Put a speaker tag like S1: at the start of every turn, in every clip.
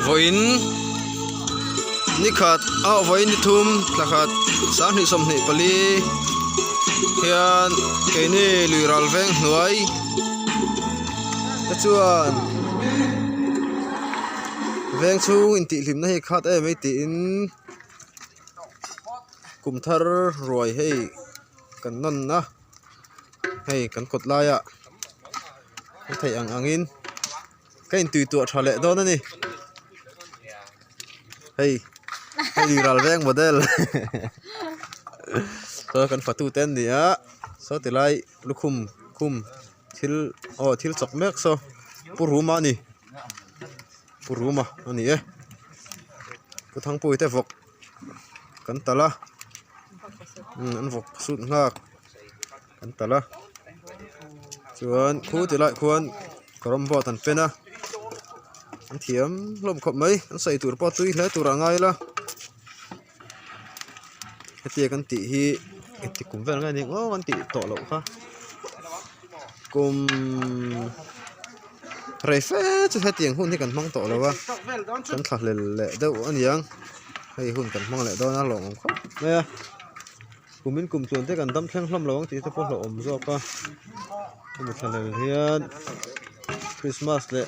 S1: Vawiin nikhat ah vawiin ni thum thla khat sanghnih 24 hian keini lui ral veng hnuai te chuan veng chhung intihhlimna hi khat em mai tiin kum thar ruai hei kan nawn a hei kan kawt laiah a theih ang angin. Ka intui tuah tha leh dawn a ni hei hei ral veng model saw kan fatu te an ni a saw ti lai lukhum khum thil aw thil chawk mek saw pu ruma a ni pu ruma a ni e pu thangpuii te vawk kan talh a an vawk sut nghak. An talh a chuan khu ti laiah khuan carrom board an pen a an thiam hlawm khawp mai an sawi tur pawh tui hle tur ah ngai ila hetia kan tih hi engti kum vel nge ni ang aw an tih tawh loh kha kum rei fe chu hetiang hun hi kan hmang tawh lo a kan thlahlel leh deuh a niang hei hun kan hmang leh dawn a lawmawm khawp mai a. Kumin kum tluan te kan dam thleng hlawm lo ang tih te pawh hlauhawm zawk a hemi thlalel hian christmas leh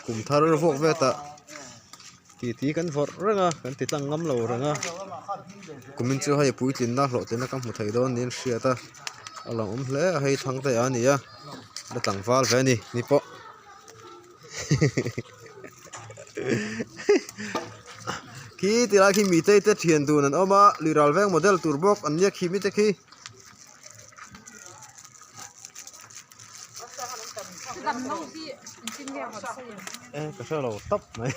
S1: kum thar vuak vet ah titi kan vawrh reng a kan ti tlang ngam lo reng a kumin chu hei puitlinna hlawhtlinna ka hmu thei dawn niin hriat a a lo awm hle a hei thang te a ni a la tlangval ve a ni ni pawh. Khi ti lai khi mite te thian dun an awm a lui ral veng model tur bawk an nia khi mite khi. E ka hre lo tawp mai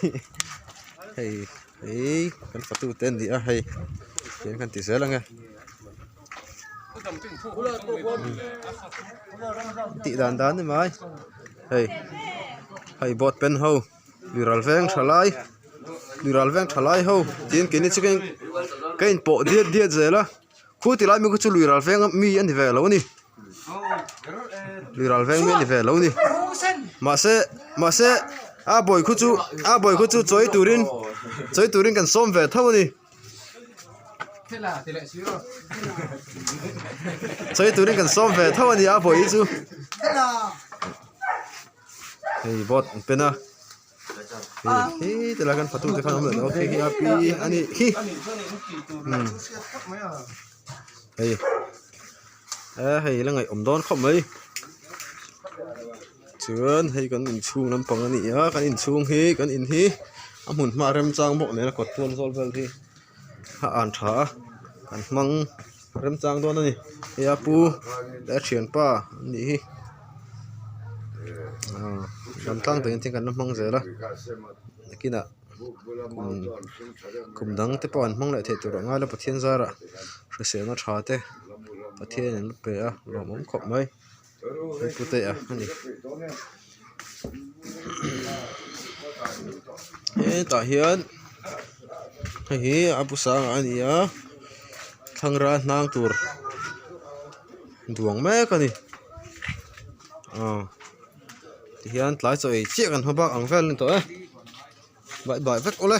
S1: hei hei kan fatu te an ni a hei tiang kan ti zel ang e. Tih dan dan ni mai hei hei boat pen ho lui ral veng tha lai lui ral veng tha lai ho tin keini chu ka in pawh diat diat zel a khu ti lai mi khu chu lui ral veng mi a ni ve lo a ni lui ral veng mi a ni ve lo a ni mahse mahse a bawi khu chu a bawi khu chu chawi turin chawi turin kan sawm ve tho a ni. Chawi turin kan sawm ve tho a ni a vawi chu hei boat an pen a hei khi ti lai khan fatu te khan awm leh lo khi khi a pi a nih khi hei e hei la ngaih awm dawn khawp mai chuan hei kan inchhung lampang a ni a kan inchhung hi kan in hi a hmun hma remchang bawk nen a kawt tual zawl vel hi a an tha a kan hmang remchang dawn a ni hei a pu leh a thianpa an nih hi aaa lamtlang takin thil kan la hmang zel a nakinah kum dang te pawh an hmang leh theih tur a ngai lo Pathian zarah hriselna tha te Pathian in a pe a lawmawm khawp mai. Pute a ani hetah hian hei hi a bu sangah a ni a thlangra hnang tur duang mek a ni aw tihian tlai chaw ei chiah kan hma bak ang vel a ni tawh e bye bye vek awle.